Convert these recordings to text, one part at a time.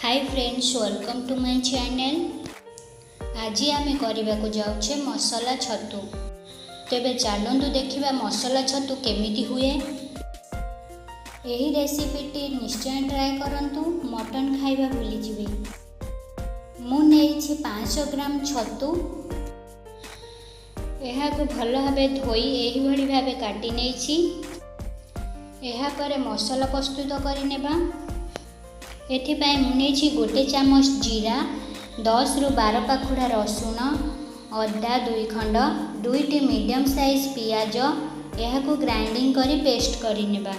Hi friends, welcome to my channel. ଆଜି ଆମେ କରିବାକୁ ଯାଉଛେ ମସଲା ଛତୁ। ତେବେ ଚାଲନ୍ତୁ ଦେଖିବା ମସଲା ଛତୁ କେମିତି ହୁଏ। ଏହି ରେସିପିଟି ନିଶ୍ଚୟ ଟ୍ରାଏ କରନ୍ତୁ, ମଟନ୍ ଖାଇବା ଭୁଲିଯିବେ। ମୁଁ ନେଇଛି 500 ଗ୍ରାମ ଛତୁ। ଏହାକୁ ଭଲ ଭାବେ ଧୋଇ ଏହିଭଳି ଭାବେ କାଟି ନେଇଛି। ଏହାପରେ ମସଲା ପ୍ରସ୍ତୁତ କରିନେବା। ଏଥିପାଇଁ ମୁଁ ନେଇଛି 1 ଚାମଚ ଜିରା, 10ରୁ 12 ପାଖୁଡ଼ା ରସୁଣ, ଅଦା 2 ଖଣ୍ଡ, 2ଟି ମିଡ଼ିୟମ୍ ସାଇଜ୍ ପିଆଜ। ଏହାକୁ ଗ୍ରାଇଣ୍ଡିଙ୍ଗ କରି ପେଷ୍ଟ କରିନେବା।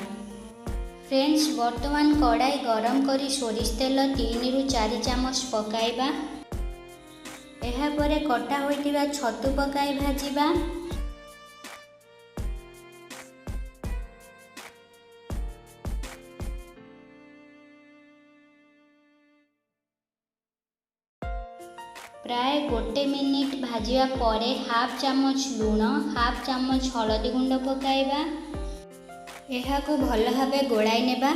ଫ୍ରେଣ୍ଡସ୍, ବର୍ତ୍ତମାନ କଡ଼ାଇ ଗରମ କରି ସୋରିଷ ତେଲ 3ରୁ 4 ଚାମଚ ପକାଇବା। ଏହାପରେ କଟା ହୋଇଥିବା ଛତୁ ପକାଇ ଭାଜିବା। ପ୍ରାୟ 1 ମିନିଟ୍ ଭାଜିବା ପରେ ହାଫ୍ ଚାମଚ ଲୁଣ, ହାଫ୍ ଚାମଚ ହଳଦୀ ଗୁଣ୍ଡ ପକାଇବା। ଏହାକୁ ଭଲ ଭାବେ ଗୋଳାଇ ନେବା।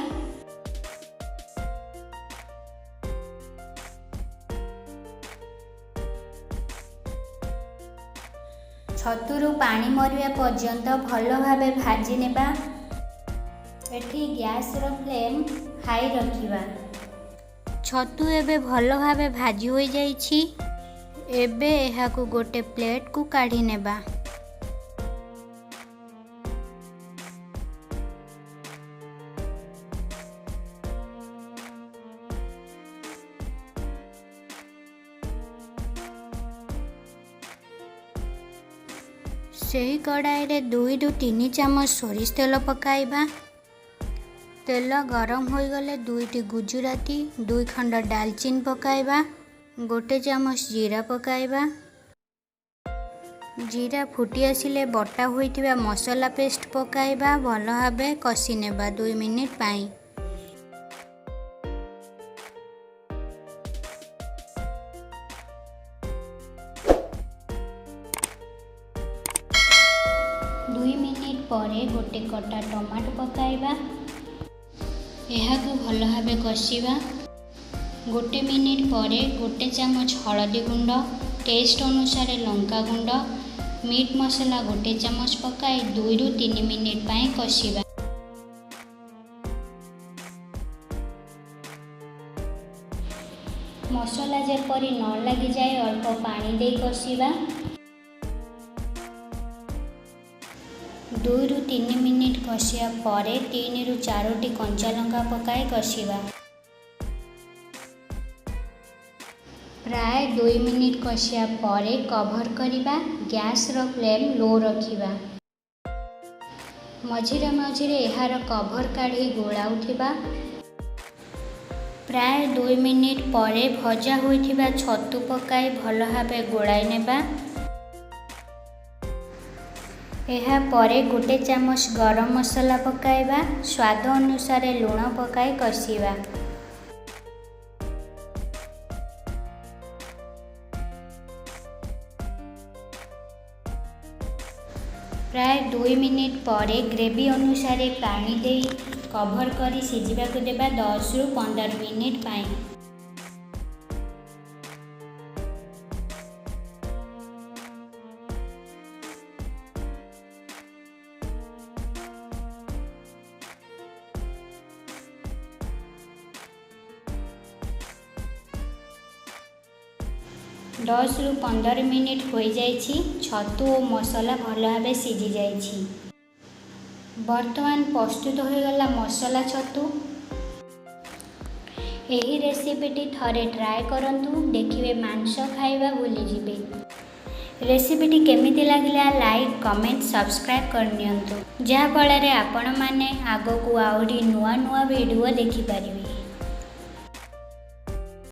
ଛତୁରୁ ପାଣି ମରିବା ପର୍ଯ୍ୟନ୍ତ ଭଲ ଭାବେ ଭାଜି ନେବା। ଏଠି ଗ୍ୟାସର ଫ୍ଲେମ୍ ହାଇ ରଖିବା। ଛତୁ ଏବେ ଭଲ ଭାବେ ଭାଜି ହୋଇଯାଇଛି। ଏବେ ଏହାକୁ ଗୋଟେ ପ୍ଲେଟକୁ କାଢ଼ି ନେବା। ସେହି କଡ଼ାଇରେ 2ରୁ 3 ଚାମଚ ସୋରିଷ ତେଲ ପକାଇବା। ତେଲ ଗରମ ହୋଇଗଲେ 2ଟି ଗୁଜୁରାତି, 2 ଖଣ୍ଡ ଡାଲଚିନି ପକାଇବା। 1 ଚାମଚ ଜିରା ପକାଇବା। ଜିରା ଫୁଟି ଆସିଲେ ବଟା ହୋଇଥିବା ମସଲା ପେଷ୍ଟ ପକାଇବା। ଭଲ ଭାବେ କଷି ନେବା 2 ମିନିଟ୍ ପାଇଁ। 2 ମିନିଟ୍ ପରେ 1 କଟା ଟମାଟୋ ପକାଇବା। ଏହାକୁ ଭଲ ଭାବେ କଷିବା। 1 ମିନିଟ୍ ପରେ 1 ଚାମଚ ହଳଦୀ ଗୁଣ୍ଡ, ଟେଷ୍ଟ ଅନୁସାରେ ଲଙ୍କା ଗୁଣ୍ଡ, ମିଟ୍ ମସଲା 1 ଚାମଚ ପକାଇ 2ରୁ 3 ମିନିଟ୍ ପାଇଁ କଷିବା। ମସଲା ଯେପରି ନ ଲାଗିଯାଏ ଅଳ୍ପ ପାଣି ଦେଇ କଷିବା। 2ରୁ 3 ମିନିଟ୍ କଷିବା ପରେ 3ରୁ 4ଟି କଞ୍ଚା ଲଙ୍କା ପକାଇ କଷିବା। ପ୍ରାୟ 2 ମିନିଟ୍ କଷିବା ପରେ କଭର କରିବା। ଗ୍ୟାସର ଫ୍ଲେମ୍ ଲୋ ରଖିବା। ମଝିରେ ମଝିରେ ଏହାର କଭର କାଢ଼ି ଗୋଳାଉଥିବା। ପ୍ରାୟ 2 ମିନିଟ୍ ପରେ ଭଜା ହୋଇଥିବା ଛତୁ ପକାଇ ଭଲ ଭାବେ ଗୋଳାଇ ନେବା। ଏହାପରେ 1 ଚାମଚ ଗରମ ମସଲା ପକାଇବା। ସ୍ୱାଦ ଅନୁସାରେ ଲୁଣ ପକାଇ କଷିବା। ପ୍ରାୟ 2 ମିନିଟ୍ ପରେ ଗ୍ରେଭି ଅନୁସାରେ ପାଣି ଦେଇ କଭର କରି ସିଝିବାକୁ ଦେବା 10ରୁ 15 ମିନିଟ୍ ପାଇଁ। 10ରୁ 15 ମିନିଟ୍ ହୋଇଯାଇଛି। ଛତୁ ଓ ମସଲା ଭଲ ଭାବେ ସିଝିଯାଇଛି। ବର୍ତ୍ତମାନ ପ୍ରସ୍ତୁତ ହୋଇଗଲା ମସଲା ଛତୁ। ଏହି ରେସିପିଟି ଥରେ ଟ୍ରାଏ କରନ୍ତୁ, ଦେଖିବେ ମାଂସ ଖାଇବା ଭୁଲିଯିବେ। ରେସିପିଟି କେମିତି ଲାଗିଲା ଲାଇକ୍, କମେଣ୍ଟ, ସବସ୍କ୍ରାଇବ୍ କରିନିଅନ୍ତୁ, ଯାହାଫଳରେ ଆପଣମାନେ ଆଗକୁ ଆହୁରି ନୂଆ ନୂଆ ଭିଡ଼ିଓ ଦେଖିପାରିବେ।